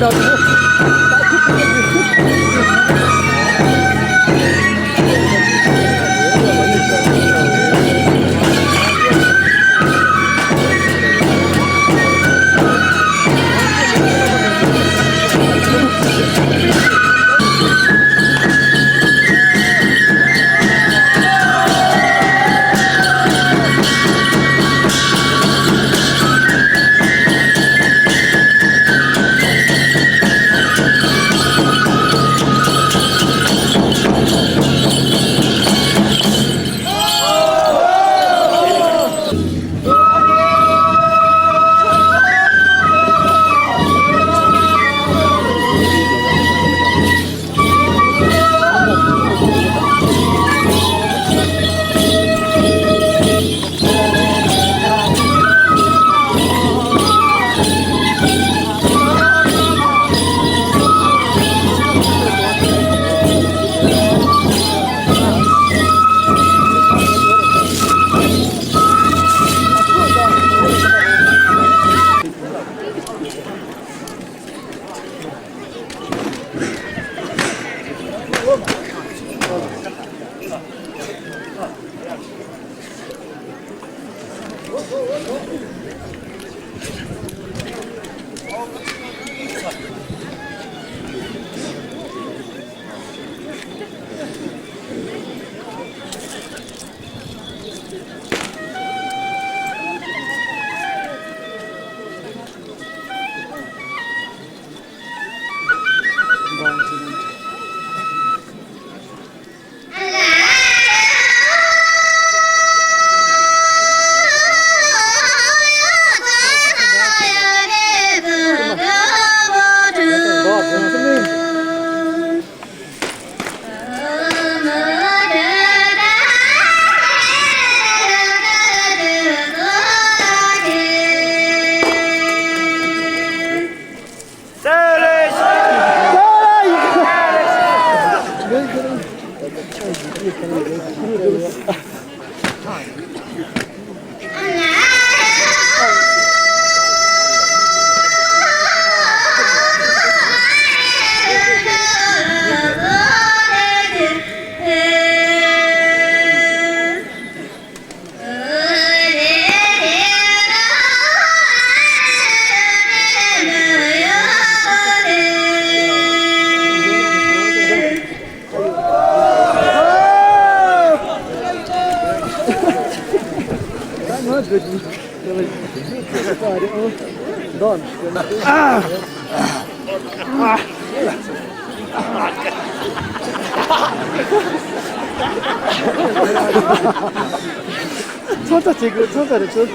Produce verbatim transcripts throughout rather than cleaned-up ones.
ཚོན་ཚ་བྱེད་དགོས། ཚོན་ཚ་རེད་ཚོན།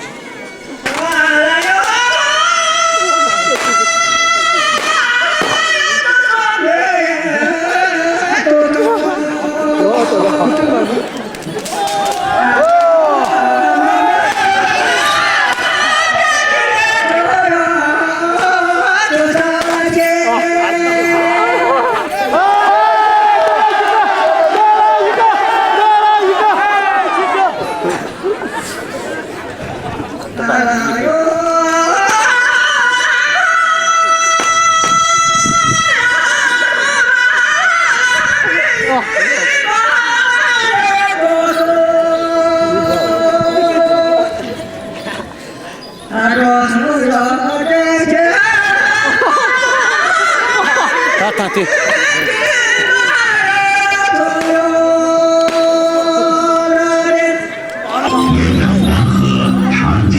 ད་ད་དེ། 长江、黄河、长江、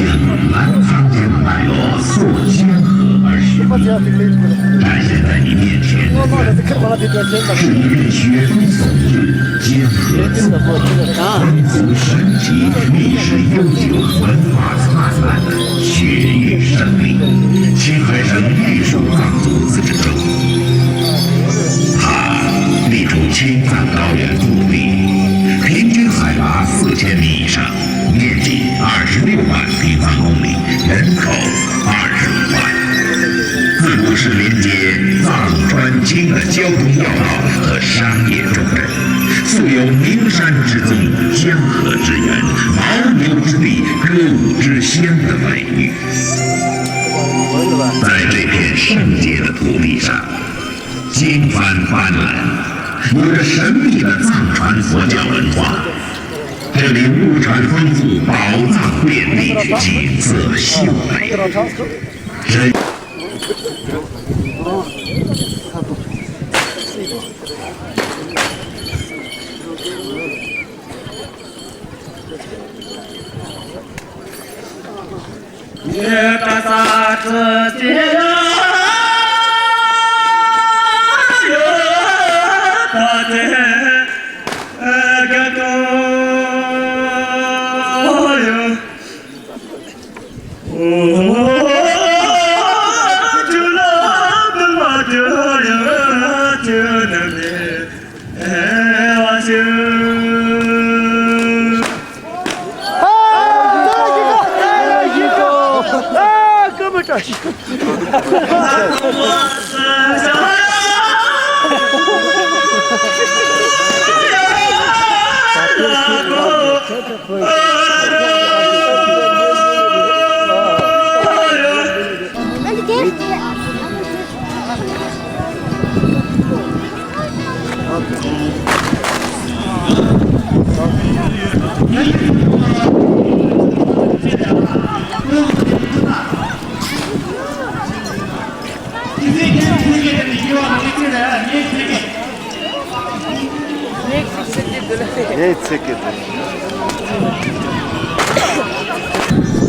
南长江的脉络溯江河而寻，展现在你面前的是一片雪飞送日、江河自古、风俗神奇、历史悠久、文化灿烂的雪域胜利。青海省玉树藏族自治州，它立处青藏高原腹地，平均海拔四千米以上。 面积二十六万平方公里，人口二十五万，自古是连接藏川金的交通要道和商业重镇，素有名山之宗、江河之源、牦牛之地、歌舞之乡的美誉。在这片圣洁的土地上，经幡斑斓，有着神秘的藏传佛教文化。这里物产丰富，宝藏遍地，景色秀美。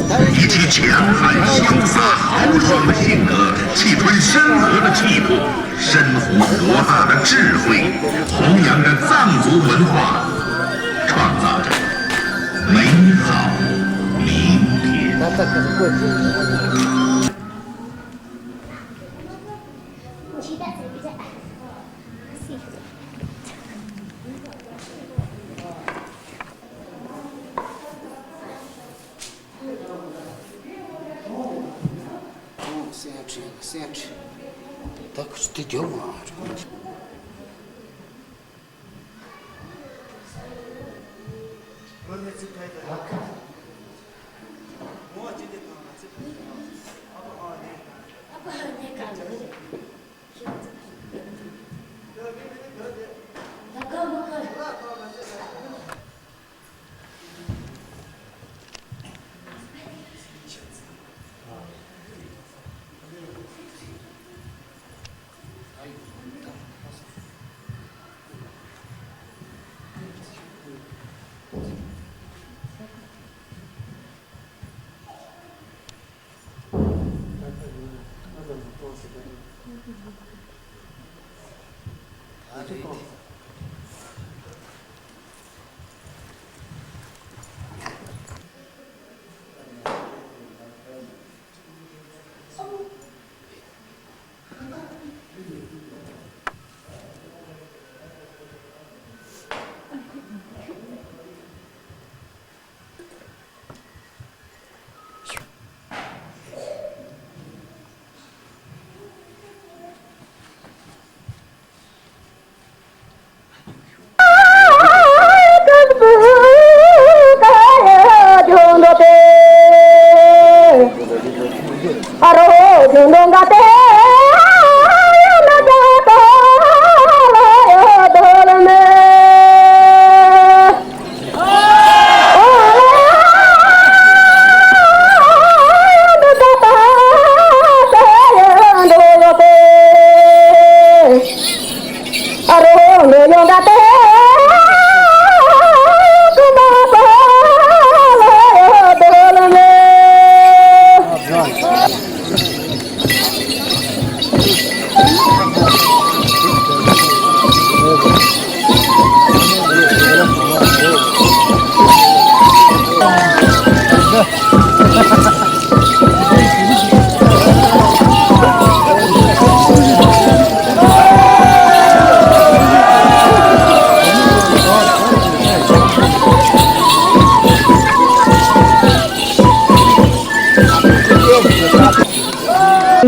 人一支强悍潇洒豪爽的性格，气吞山河的气魄，深藏博大的智慧，弘扬着藏族文化，创造着美好明天。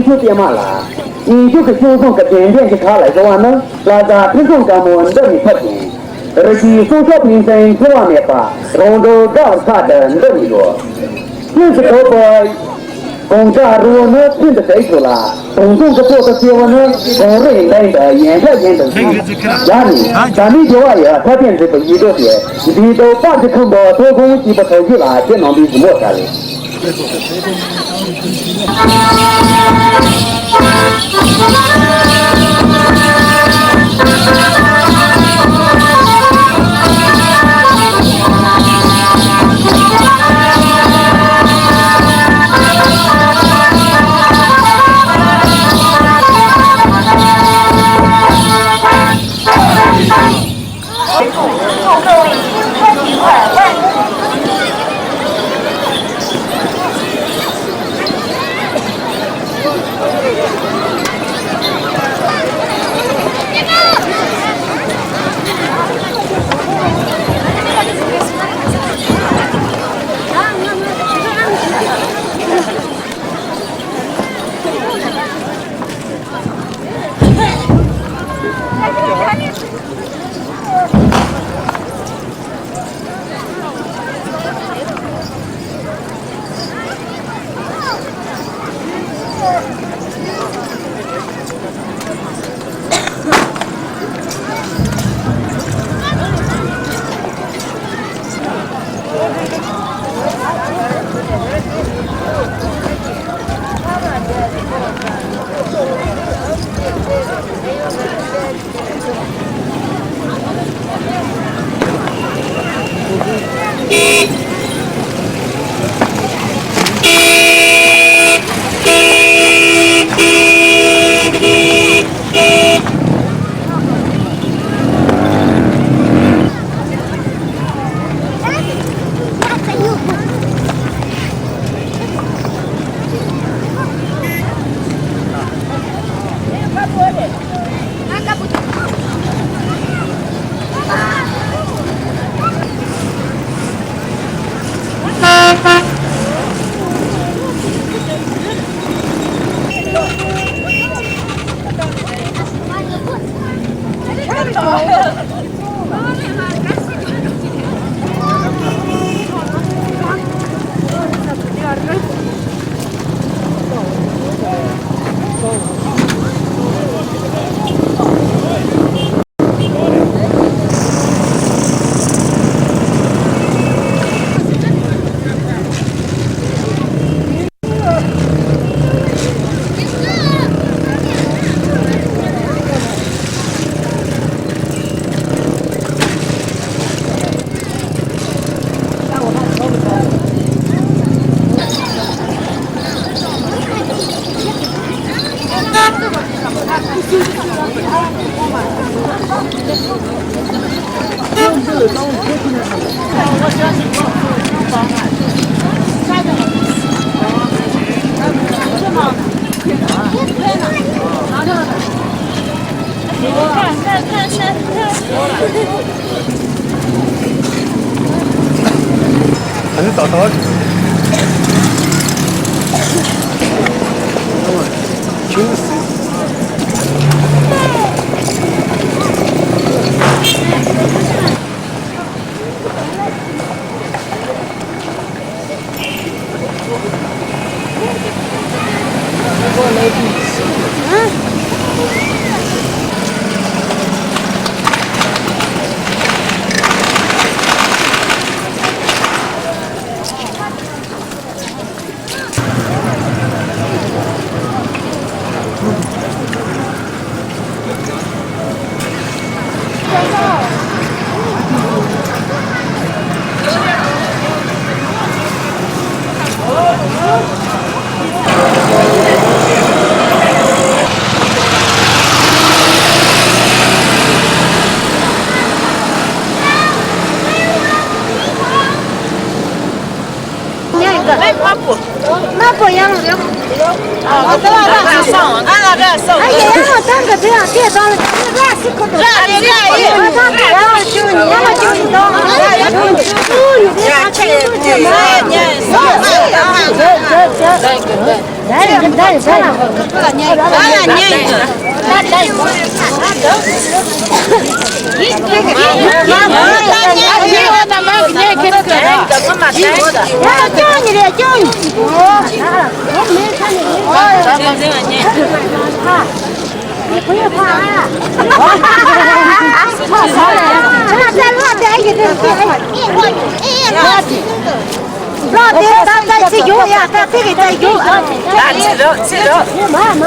ཆུ་པད་མ་ལགས། ཉིན་ཞག་གི་ཤོག་ཟོང་གི་དྲན་རྟེན་གྱི་ཁ་ལ་བཞག་པ་ནི་ལྷ་ས་ཁྲི་སྲོང་ལྡན་མོ་འདི་ནས་ཕུལ་ཞིང་། རི་རྒྱུད་སྲོག་ཆགས་ཕན་ཚུན་འཁྲུལ་བ་མེད་པ་རང་གྲོལ་དགའ་བར་ཐག་ཏུ་འདི་ནས་ཡོད། ཀུན་གྱི་ཐོག་ཏུ། དགོངས་འཆར་ཧྲིལ་བོ་ནི་ཚུལ་འདི་འདྲ་ཞིག་ལ། དགོངས་དོན་གྱི་ཚོགས་སུ་སྐྱེ་བོ་ནི། དགོངས་རེ་ཡིན་ད་ཡིན་ད་ཡན་ཆད་ཡིན་ད་ཟིན། ཡང་ནི་ཟབ་མོའི་སྦྱོར་བ་ཡི་ཐབས་ལྡན་མཛད་པའི་ཡིད་འགྲོ་སྟེ། འདི་ལྟར་དཔག་ཏུ་མཚུངས་པ་ཐོག་ཁོང་སྐྱིད་པ་ཐོག་ཞུ་ལ་ཁྱེད་ནང་པའི་གཟིགས་མོ་ཟ་རེད། ཨ་ནི་ད་ལྟ་ཁྱོད་དམར་པོ་ཡང་ཡོད། ཨ་ཡ་ཡ་ང་ཏང་ག་དེ་ཡང་དེ་དང་ལ་ར་སི་ཁོ་ཏོ། ཨ་ཏང་ག་ཡང་ཅུ་ནི་ཡང་ཅུ་ནི་དང་ཡང་ཅུ་ནི་དེ་ཡང་ཅུ་ནི་དེ་མ། ལོག་དེ་ད་ད་ཅི་ཡོང་ཡ། ད་ཚིག་གི་ད་ཡོང་ཨ། ད་ཚིག་རོགས་ཚིག་རོགས། མ་མ།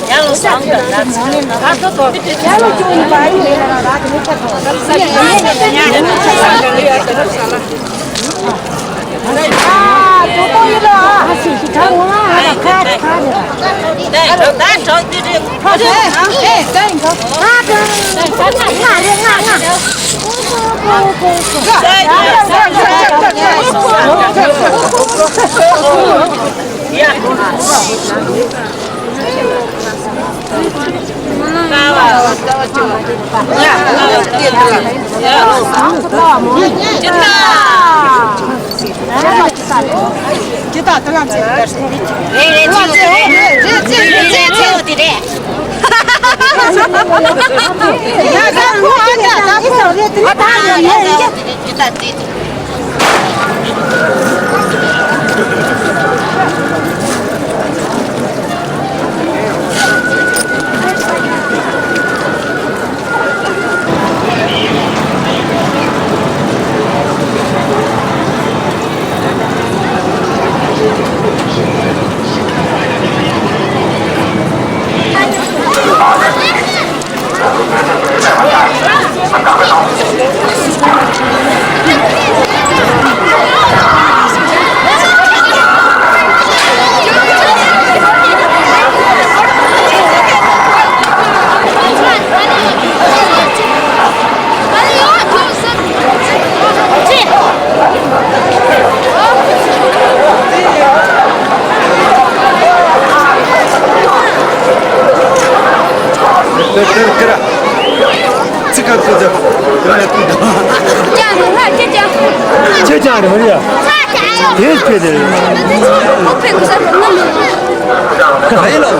ཡང་ལོ་སང་ག་ད་ཚིག་རོགས། ད་ཏོ་ཏོ། ཡང་ལོ་ཅུང་ཡིན་པ་ཡིན་ལ་ལ་ད་དེ་ནས་ཁྱེད་ཚོ། ཡང་ལོ་ཅུང་ཡིན་པ་ཡིན་ལ་ལ་ད་དེ་ནས་ཁྱེད་ཚོ། ཨ་ཏོ་ཏོ་ཡིན་ལ་ཨ་ཧ་སི་ཞི་ཁ་ངོ་ཨ་ད་ཁ་ཁ་ནས། ད་ད་ད་ད་ད་ད། ཁྱེད་ཅག་རེད་མ་རེད་ཡ། དེ་ཕེབས་དེ་རེད། ངའི་ལོ།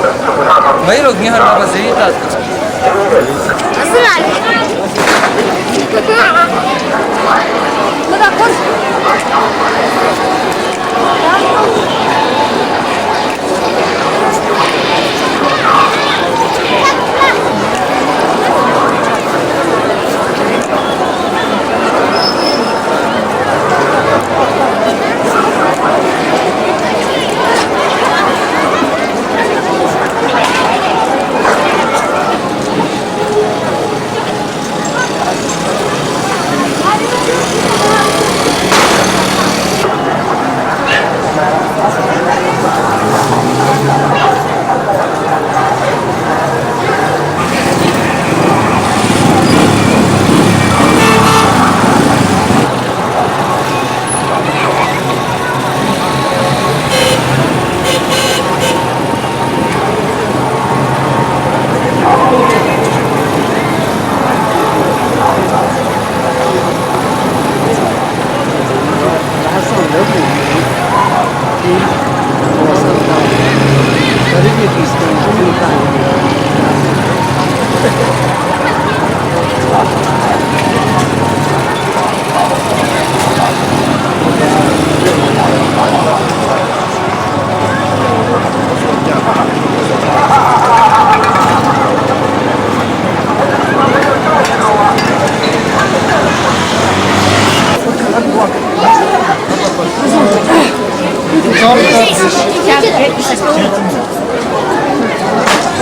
ངའི་ལོ་ངའི་ཧར་ལ་བ་ཟེར་ཡིན་ད།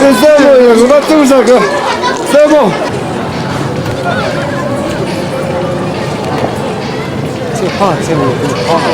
ཨེ་སྲས་མོ་ཡ་ང་ཚོ་བཟའ་གི། སྲས་མོ། ཚེ་ཕ་ཚེ་མོ་ཕ། ང་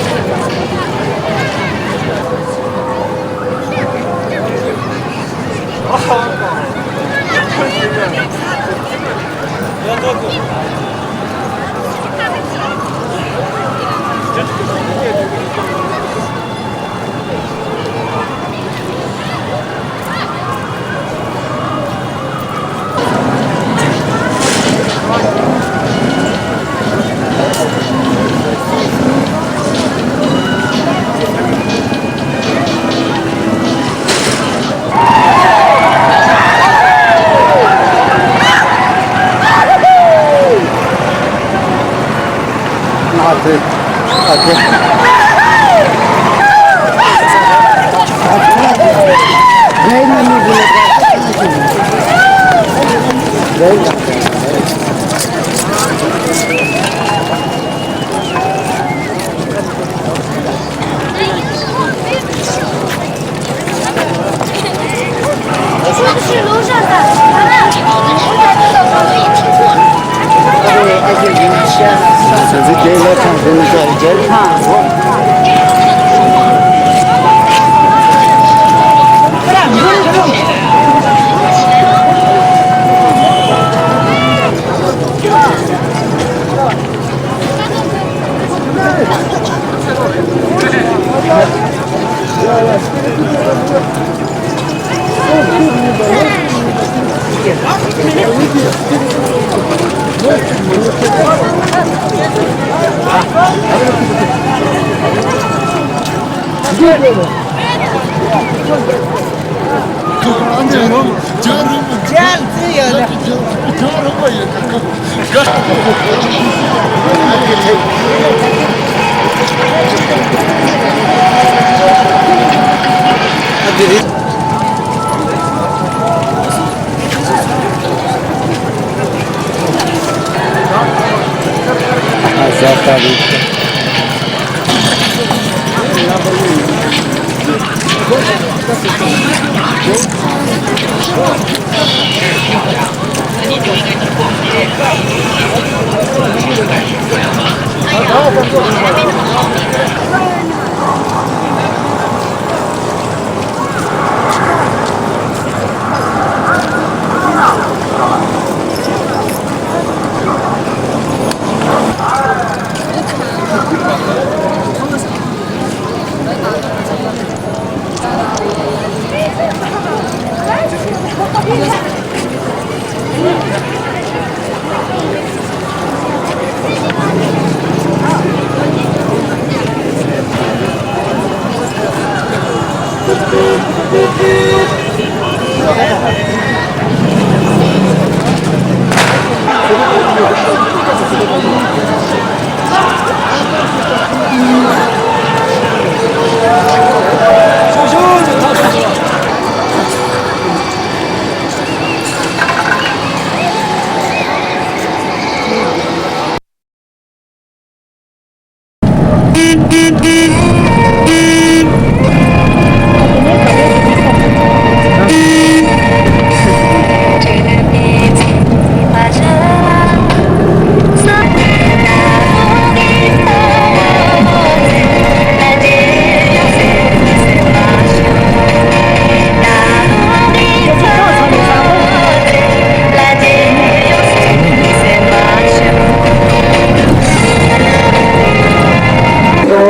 ཚོས་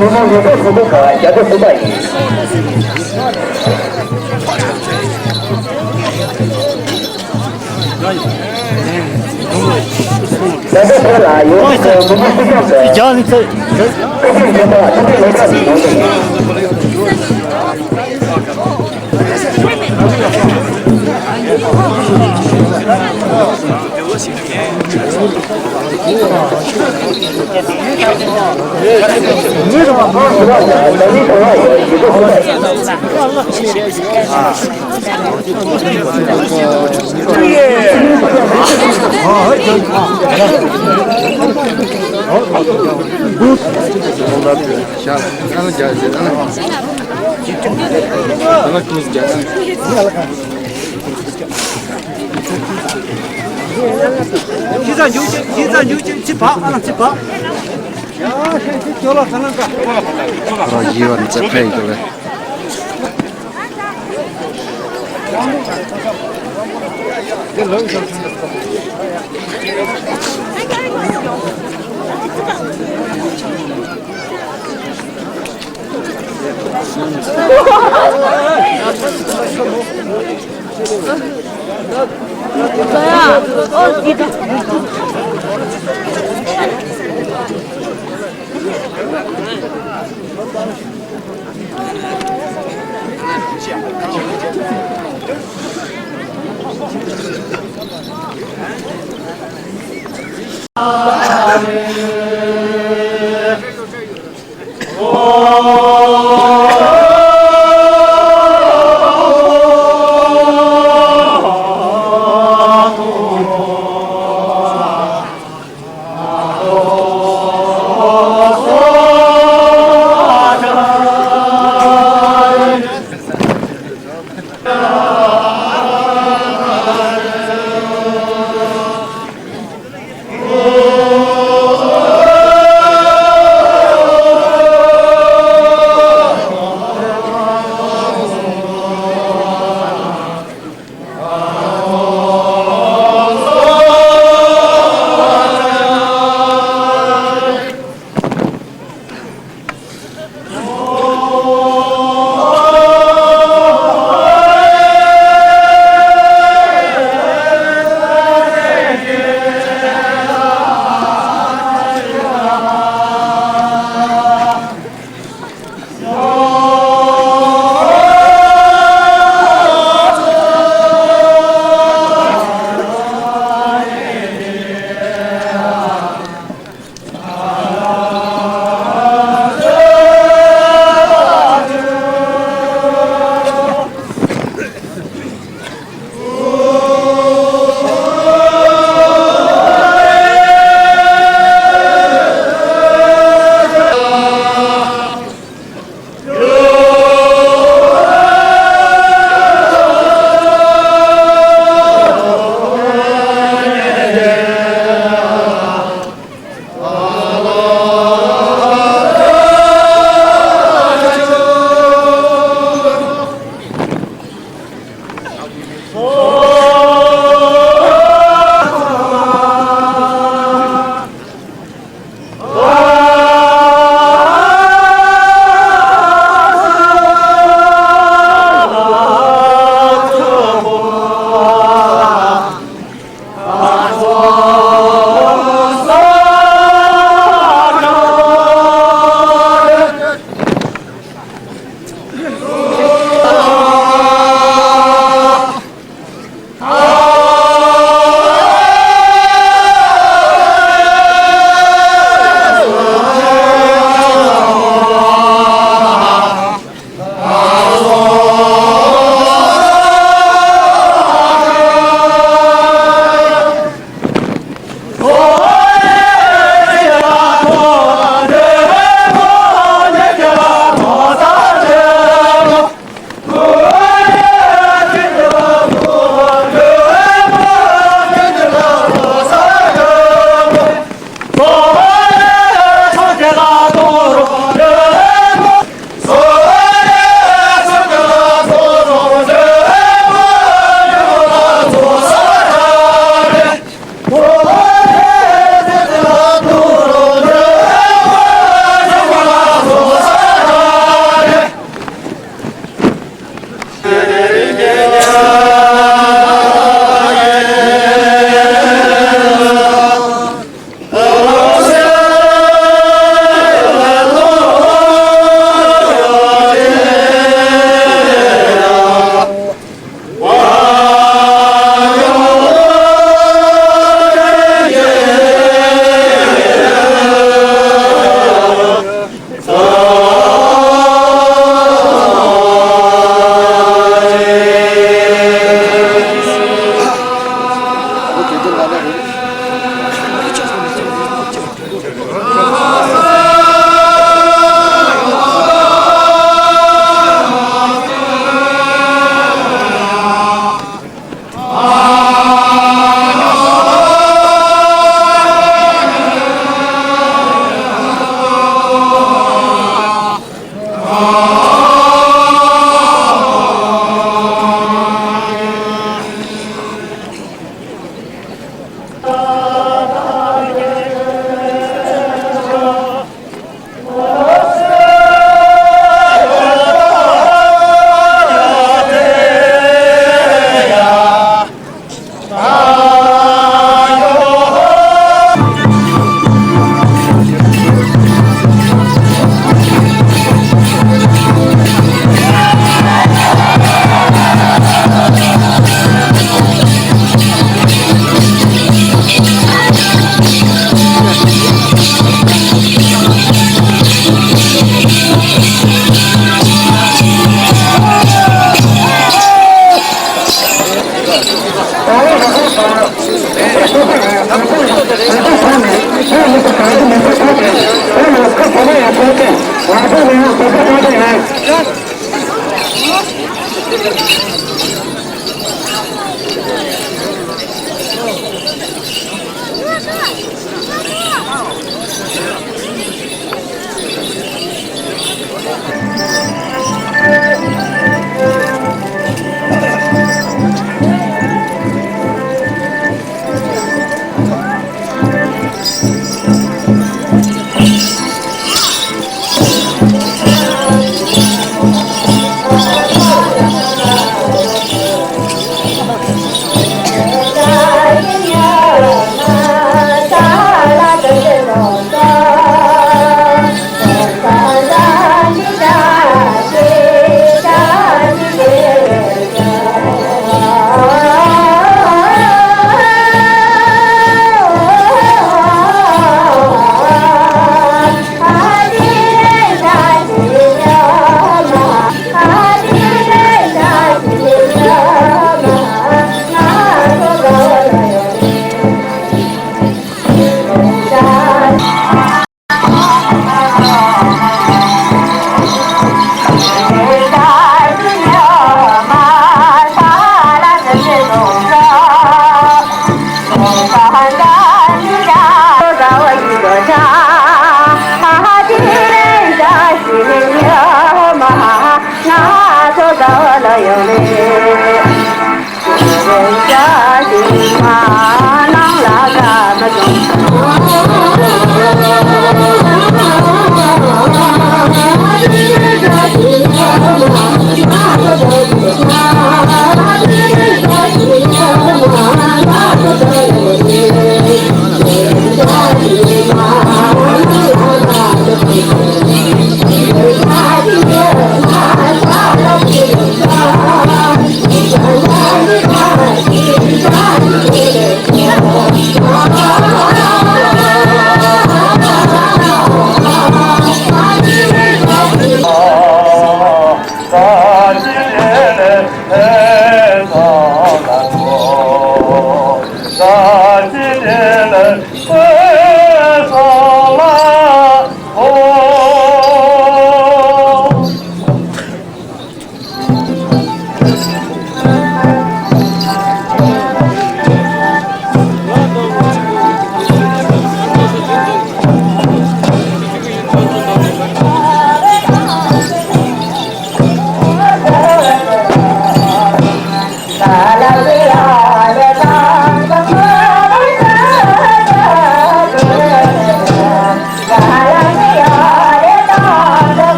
མི་མང་ལོ་ཏོག་སོགས་པོ་ཁག་བརྒྱ་དང་གསུམ་པ་ཡིན།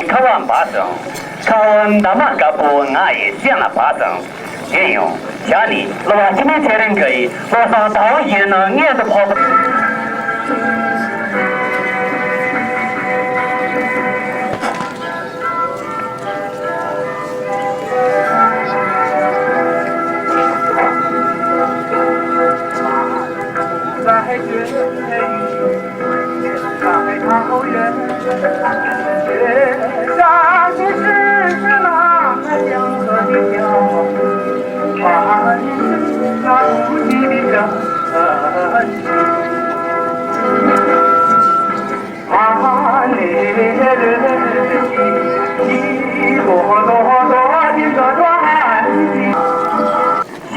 ཁ་བ་འབབ་སོང་། ཁ་བ་འདབ་མ་དཀར་པོ་ང་ཡི་སེམས་ལ་བབས་སོང་། དེ་ཡང་ཞག་ནི་གླུ་བ་འཆི་མེད་ཚེ་རིང་གི་བློ་བཟང་དྭ་བོ་ཡིན་ན་མངལ་དུ་ཕོག་པ།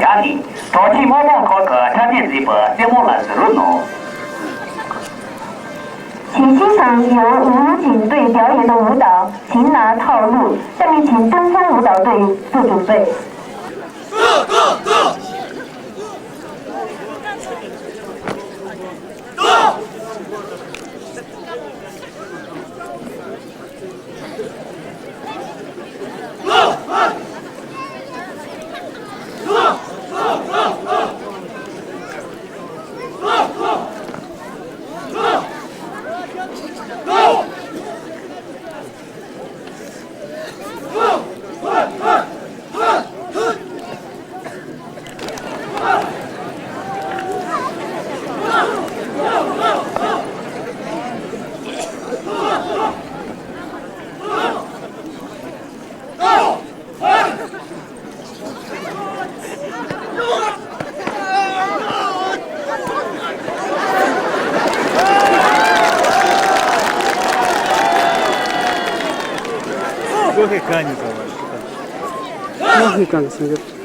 ཞག་ནི་གྲོགས་མཐུན་དམག་དཔུང་ཁོ་ཁ་འཁྲབ་སྟོན་མཛད་པ་རྩེད་མོ་ལ་ཟུར་རུ་ནོ། 请欣赏由吴汝景队表演的舞蹈《情拿套路》，下面请东方舞蹈队做准备。ལོ་ཧེ་གང་ཉིད་ཀྱང་བ། ལོ་ཧེ་གང་གི་སེམས་ཡོད།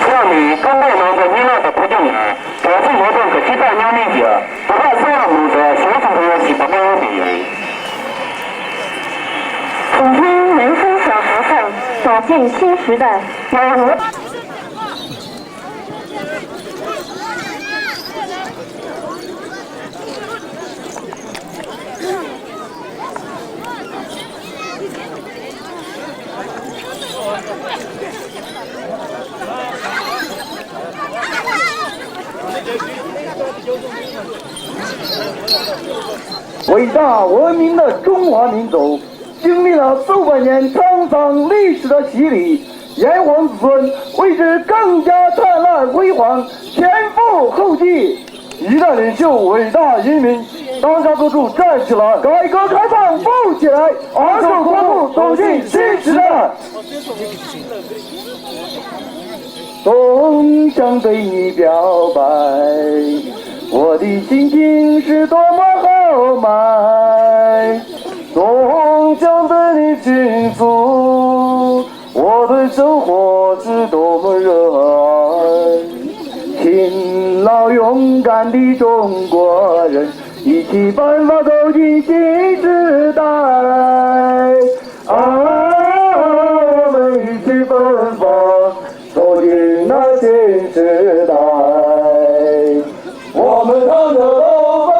ཐོག་ནས་ཀུན་གདོང་ནང་དུ་གཉིས་ལག་ཏུ་ཕུལ་རྒྱུ་ནི། གྲྭ་བཙུན་ལྷན་ཁང་གི་སྤྱི་ཚོགས་མཉམ་ལེན་གྱི་དུས་རབས་གསར་བ་ནང་དུ་ཞེ་ཅིང་ཕུལ་བ་ཞིག་པ་གནང་བ་དེ་ཡིན། 总称人生小学派，走进新时代。 伟大文明的中华民族，经历了数百年沧桑历史的洗礼，炎黄子孙为之更加灿烂辉煌，前赴后继。 一代领袖，伟大人民，当下作出站起来，改革开放富起来，昂首阔步，走进新时代。总想对你表白，我的心情是多么豪迈。总想对你倾诉， 我的生活是多么热爱，勤劳勇敢的中国人，一起奋发走进新时代。啊，我们一起奋发，走进那新时代。我们唱着东方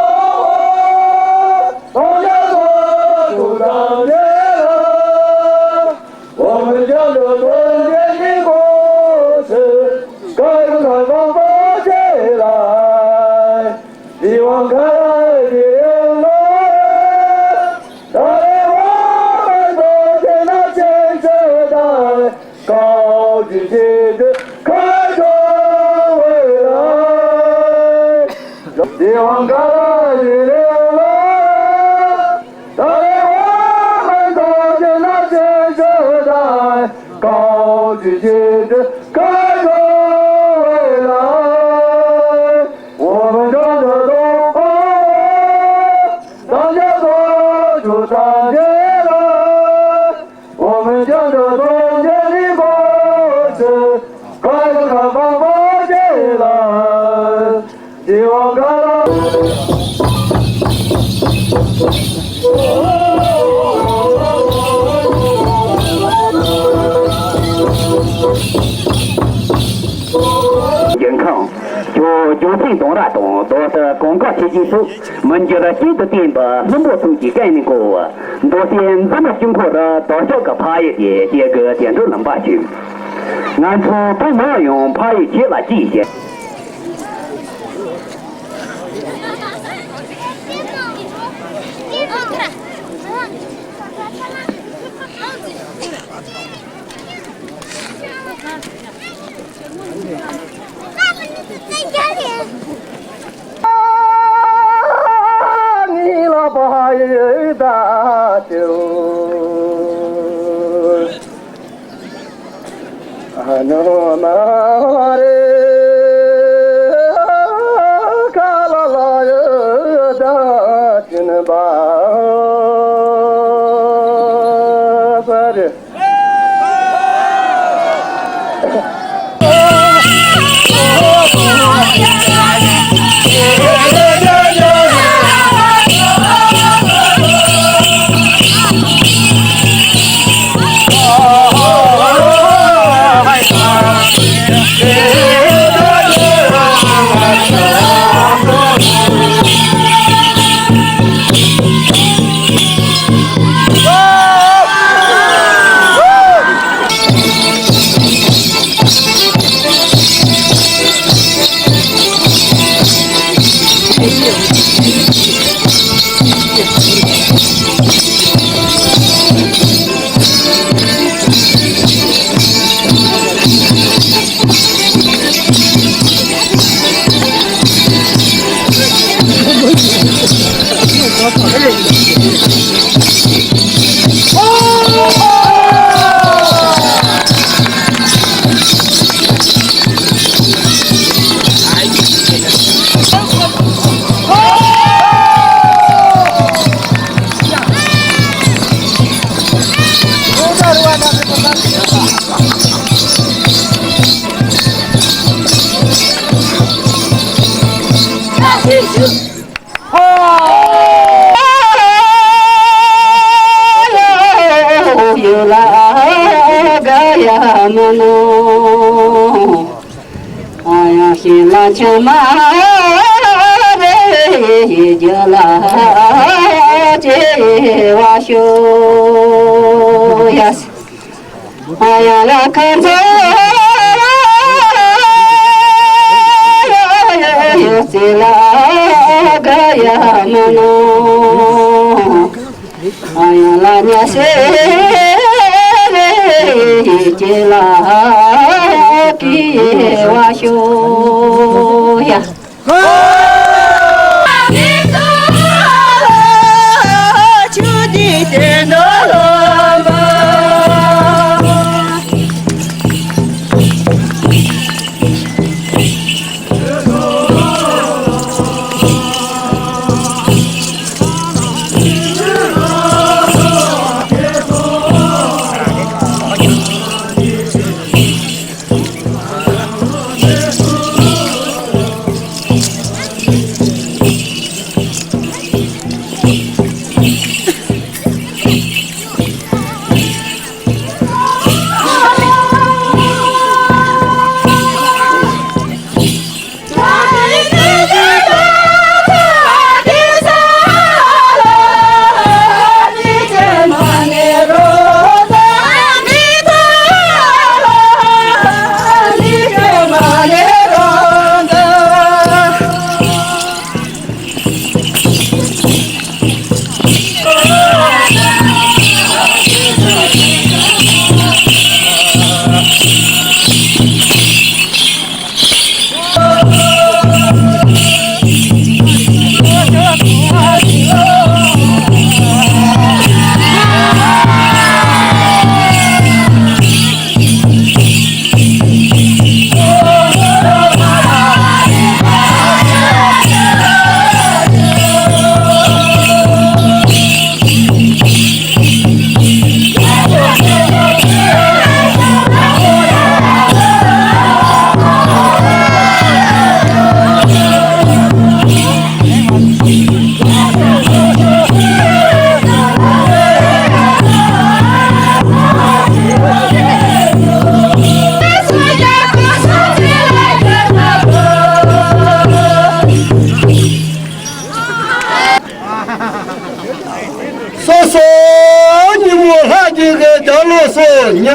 红，大家都鼓掌起来。 我们讲着春天的故事，开始开放发起来，希望开来的未来，带领我们走进那新时代，高举 ཁ་ཆོ་བའི་ལ། དེ་དབང་ག་ལ་ཡིན་ལ། ད་རེས་འོ་མ་དང་ཅི་ན་ཅི་ཞུ་ད། ཀའོ་ཅི་ཅི་ཅི་ཁ་ཆོ་བའི་ལ། 我们唱着东方，大家做主唱起来。我们唱着团结的歌词，快乐开放吧起来。 རྒྱལ་ཁམས། ཇོ་ཇོ་སྲིད་གདོང་ར་དང་རྡོ་སེར་གང་ག་ཆེ་ཆེ་སོགས་མི་འགྱུར་གཅིག་ཏུ་བསྟན་པའི་ལྷུན་པོ་ཚོགས་ཀྱི་སྐད་ནས་བསྐོར་བ། མདོ་སྟོད་འཛམ་བུ་གླིང་སྤྱི་འཁོར་རུ་དར་ལྕོག་གི་ཕ་ཡུལ་དེ་སྐྱེ་དགུའི་དལ་འགྲོ་ལམ་པ་ཞིག་ང་ཚོ་བོད་མི་ཡང་ཕ་ཡུལ་ཁྱེད་ལ་གཅིག་བྱས།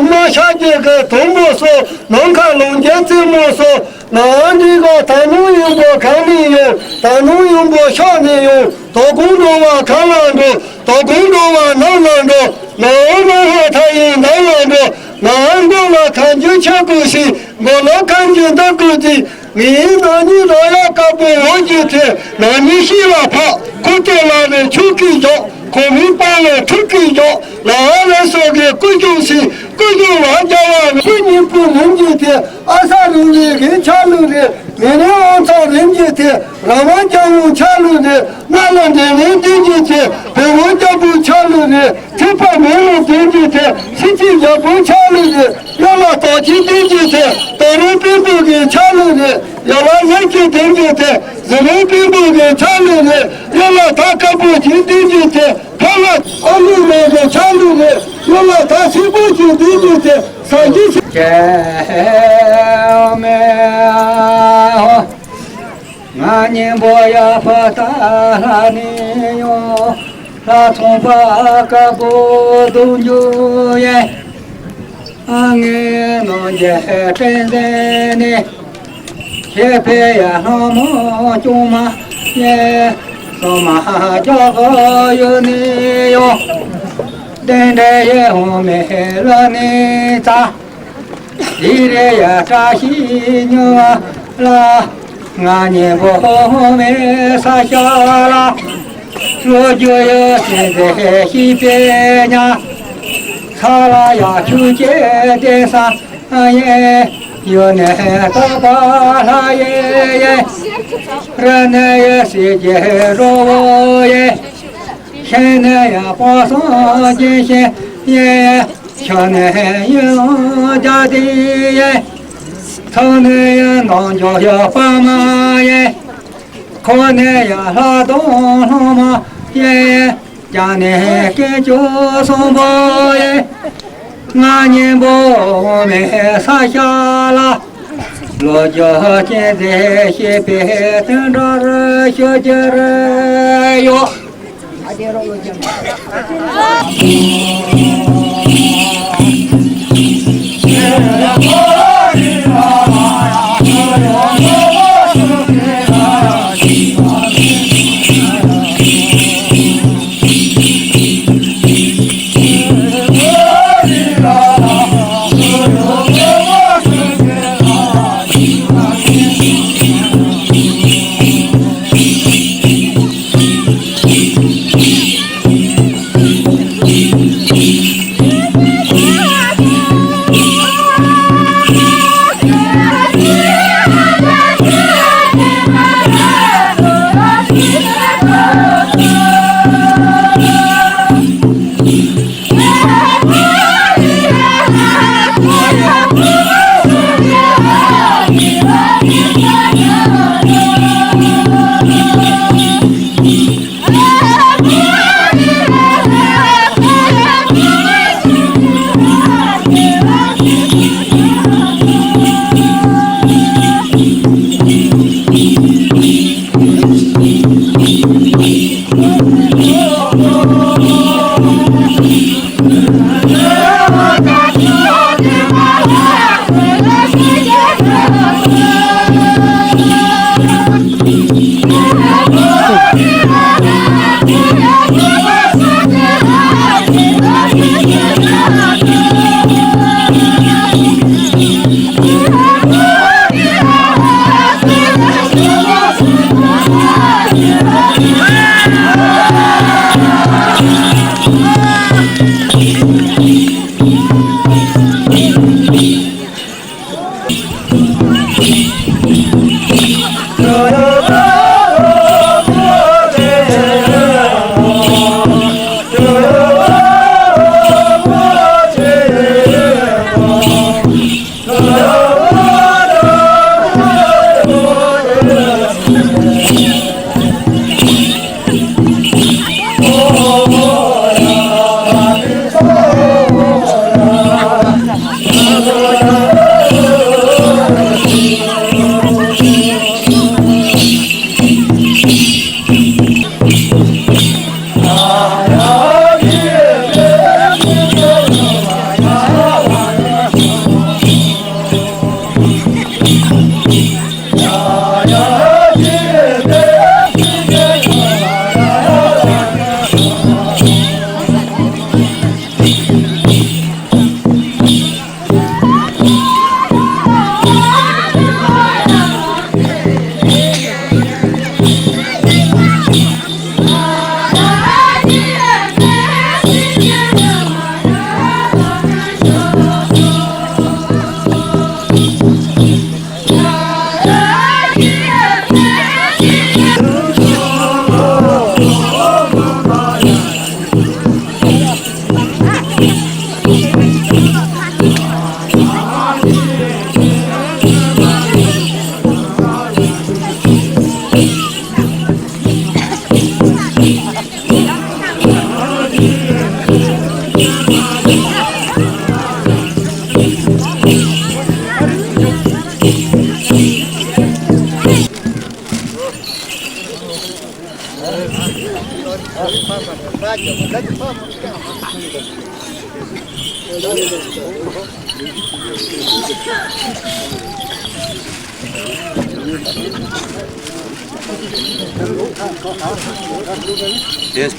མ་ཤཱཀྱའི་གི་དུམ་བུ་སོགས། ནམ་མཁའ་ལོངས་སྤྱོད་རྩེ་མོ་སོགས། ནང་འདི་ག་ད་ནུ་ཡོང་པོ་གང་ནས་ཡོང་། ད་ནུ་ཡོང་པོ་ཤོག་ནས་ཡོང་། དོ་དགོང་འགྲོ་བ་གང་ལ་འགྲོ། དོ་དགོང་འགྲོ་བ་ནམ་ལ་འགྲོ། ནང་ནང་ཧ་ཐ་ཡིན་ནམ་ལ་འགྲོ། ནང་མགོ་ལ་ཁ་འཇུ་ཆ་ཀུ་ཤི། མགོ་ལ་ཁ་འཇུ་འདབ་ཀུ་ཅི། ངའི་ནང་ནི་ར་ཡ་དཀར་པོ་འོ་གྱི་ཐེ། ནང་ནི་ཤི་ལ་ཕ། ཁོ་ཏོ་ལ་ནི་ཆུ་ཀི་འཇོག་ཁོ་མི་པ་ལ་ཁྲུ་ཀི་འཇོག་ལ་ཨ་ལ་སོ་གི་ཀུ་ཅུང་སི། ཀུ་ཅུང་ལ་རྒྱ་བ་ནི་ཀུ་ཉི་པུ་རིམ་གྱི་ཐེ། ཨ་ས་རུ་ནི་གི་ཆ་ལུ་ནི། མི་ནི་ཨང་ཚ་རིམ་གྱི་ཐེ། ར་མ་རྒྱ་བུ་ཆ་ལུ་ནི། ང་ལ་འདྲེ་ནི་འདི་གྱི་ཐེ། བེ་བོ་རྒྱ་བུ་ཆ་ལུ་ནི། ཚེ་འཕགས་མེ་ལོང་ལྡན་གྱི་ཚེ། སྲིད་ཅིག་ཡག་པོ་ཆགས་ལུགས་རེད། གཡོ་ལ་དོག་ཅིག་ལྡན་གྱི་ཚེ། དོ་རུང་དཔོན་པོ་གི་ཆགས་ལུགས་རེད། གཡོ་ལ་ཡར་གྱི་ལྡན་གྱི་ཚེ། གཟི་རུང་དཔོན་པོ་གི་ཆགས་ལུགས་རེད། གཡོ་ལ་ད་དཀར་པོ་ཅིག་ལྡན་གྱི་ཚེ། ཕ་ལ་ཨ་ལུ་མེ་གི་ཆགས་ལུགས་རེད། གཡོ་ལ་ད་སེར་པོ་ཅིག་ལྡན་གྱི་ཚེ། ས་གཞི་ཆེ་མེ། ང་གཉེན་པོ་ཡ་ཕ་ད་ལྷ་ནི་ཡོང་། ལྷ་ཚོང་པ་དཀར་པོ་གདུང་རྒྱུ་ཡེ། ཨ་ངའི་ནང་རྒྱལ་བསྟན་འཛིན་ནི། ཞེས་པའི་ཡ་ལྷ་མོ་སྐྱོང་མ་ཡེ། སོ་མ་ཅོག་གོ་ཡུ་ནི་ཡོང་། གདན་འདྲེན་ཡེ་འོང་མེ་ལོ་ནི་ཙ། དེ་རེ་ཡ་བཀྲ་ཤིས་ཉི་མ་ལ། ང་གཉེན་པོ་ཧོ་ཧོ་མེ་ས་ཤ་ལ། ལོ་རྒྱུ་ཡོད་ཅན་དེ་ཤི་པེ་ཉ། ས་ལ་ཡ་ཆུ་ཅེ་དེ་ས་ཡེ། ཡོད་ནས་རྟག་པ་ལྷ་ཡེ་ཡེ། ར་ནས་ཡ་སི་ཀེ་རོ་ཡེ། ཤེས་ནས་ཡ་པ་སངས་རྒྱས་ཤེས་ཡེ། ཤ་ནས་ཡོད་རྒྱ་དེ་ཡེ། ཚང་ནས་ཡ་ནང་འཇོག་ཡ་པ་མ་ཡེ། ཁོ་ནས་ཡ་ལྷ་དང་ལྷ་མ་ཡེ། རྒྱ་ནས་སྐད་ཅོ་སོང་པ་ཡེ། ང་གཉེན་པོ་མེ་ས་ཤ་ལ། ལོ་རྒྱུ་ཅན་དེ་ཤེས་པའི་དོན་འགྲོ་རུ་ཤོད་རྒྱུ་རུ་ཡོད། Yes.